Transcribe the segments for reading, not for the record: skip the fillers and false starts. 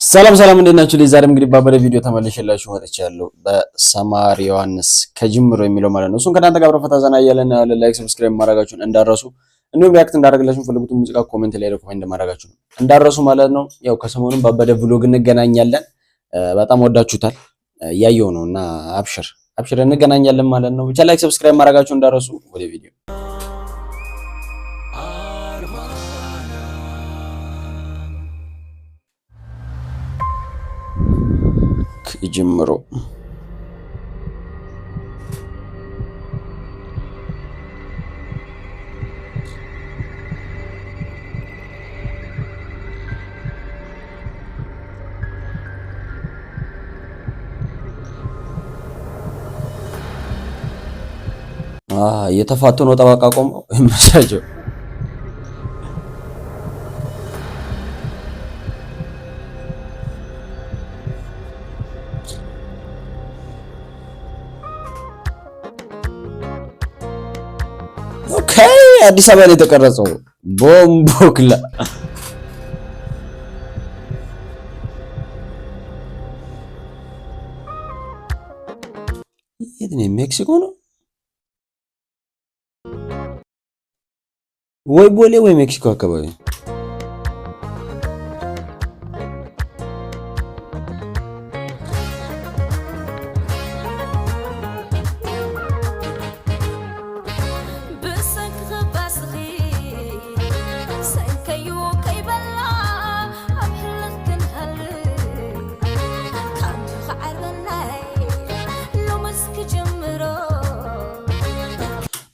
ሰላም ሰላም፣ እንዴት ናችሁ? ዛሬም እንግዲህ ባበደ ቪዲዮ ተመልሼላችሁ መጥቻለሁ። በሰማር ዮሐንስ ከጅምሮ የሚለው ማለት ነው። እሱን ከእናንተ ጋር አብረን ፈታ ዘና እያለን ያለ like፣ subscribe ማድረጋችሁን እንዳረሱ፣ እንዲሁም react እንዳደረግላችሁ ፈልጉት ሙዚቃ comment ላይ recommend ማድረጋችሁን እንዳረሱ ማለት ነው። ያው ከሰሞኑን ባበደ vlog እንገናኛለን። በጣም ወዳችሁታል እያየው ነው እና አብሽር አብሽር እንገናኛለን ማለት ነው። ብቻ like subscribe ማድረጋችሁን እንዳረሱ። ወደ ቪዲዮ። ጀምሮ። እየተፋቱ ነው። ጠበቃ ቆመው ይመቻቸው። Okay፣ አዲስ አበባ ላይ የተቀረጸው ቦምቦክላ። የት ነው? ሜክሲኮ ነው ወይ ቦሌ ወይ ሜክሲኮ አካባቢ።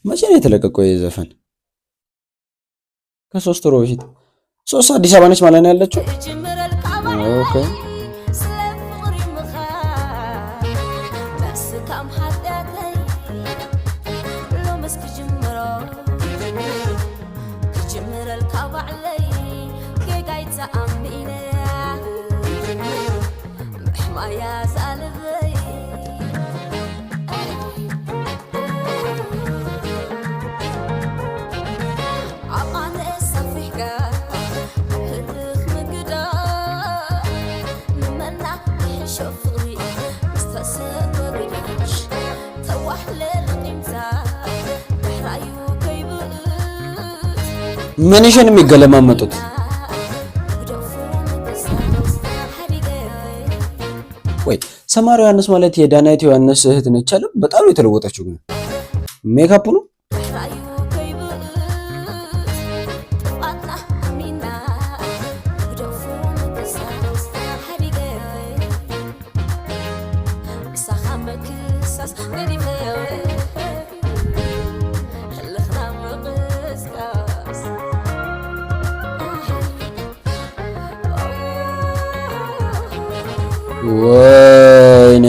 መቼ ነው የተለቀቀው ይህ ዘፈን? ከ3 ወር በፊት። ሶስት አዲስ አበባ ነች ማለት ነው ያለችው። Okay፣ ምንሽን የሚገለማመጡት? ወይ ሰማር ዮሐንስ ማለት የዳናይት ዮሐንስ እህት ነች አለ። በጣም ነው የተለወጠችው፣ ግን ሜካፕ ነው። ወይኔ፣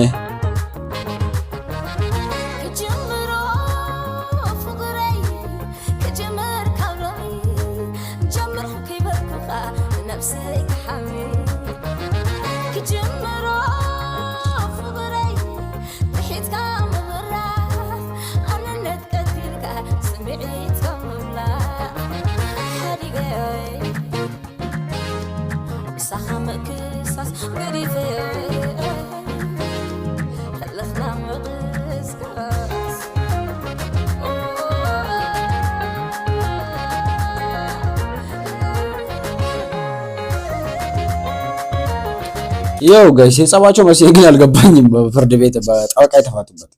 ያው guys የጸባቸው መቼ ግን አልገባኝም። በፍርድ ቤት በጠበቃ የተፋቱበት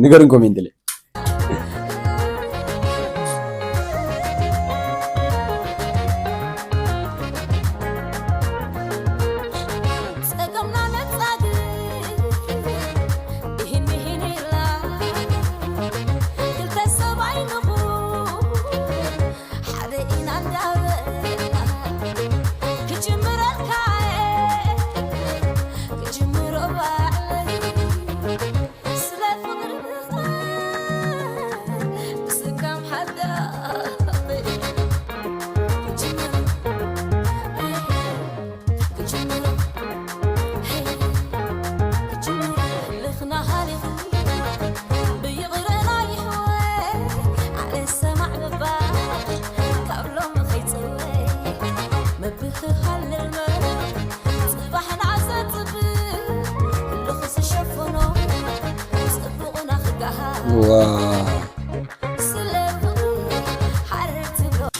ንገሩን comment ላይ። Wow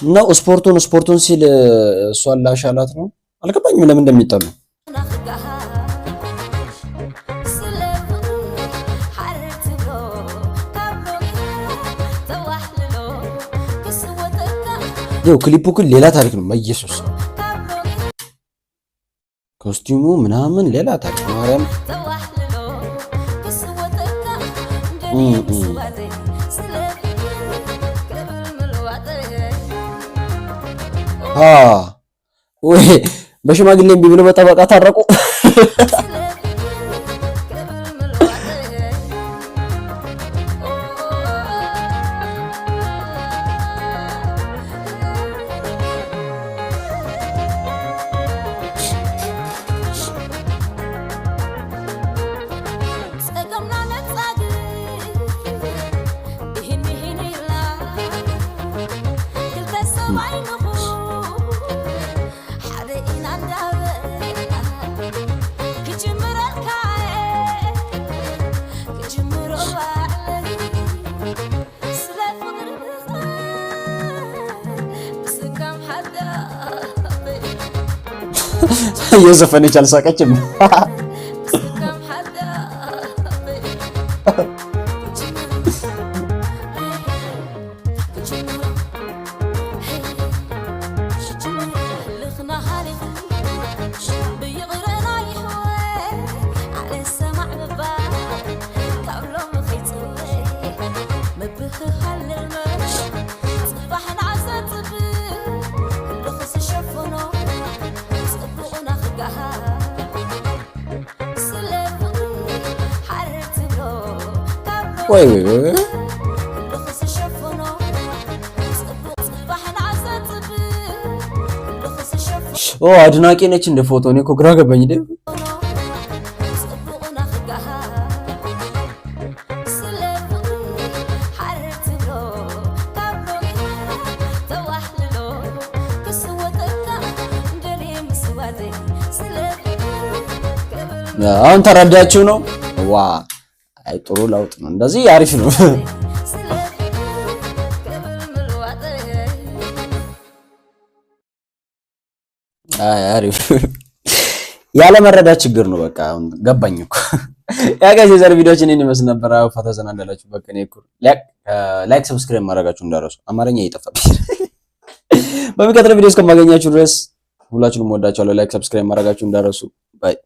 ነው። ስፖርቱን ስፖርቱን ሲል እሷን ላሻላት ነው። አልገባኝም ለምን እንደሚጠሉ። ይኸው ክሊፑ ግን ሌላ ታሪክ ነው። ኢየሱስ፣ costume ኡ ምናምን ሌላ ታሪክ፣ ማርያም። ወይ በሽማግሌ እምቢ ብሎ በጠበቃ ታረቁ። እየዘፈነች አልሳቀችም። ወይ ወይ ወይ፣ ኦ አድናቂ ነች እንደ ፎቶ። እኔ እኮ ግራ ገባኝ። አሁን ተረዳችሁ ነው ዋ። አይ ጥሩ ለውጥ ነው። እንደዚህ አሪፍ ነው። አይ አሪፍ ያለ መረዳት ችግር ነው። በቃ አሁን ገባኝ እኮ። Yeah guys፣ የዛሬ ቪዲዮአችን ይህን ይመስል ነበር። አዎ ፈታ ዘና እንዳላችሁ በቃ እኔ እኮ like subscribe ማድረጋችሁ እንዳረሱ፣ አማርኛ እየጠፋብኝ። በሚቀጥለው ቪዲዮ እስከማገኛችሁ ድረስ ሁላችሁንም ወዳችኋለሁ። Like subscribe ማድረጋችሁ እንዳረሱ። Bye.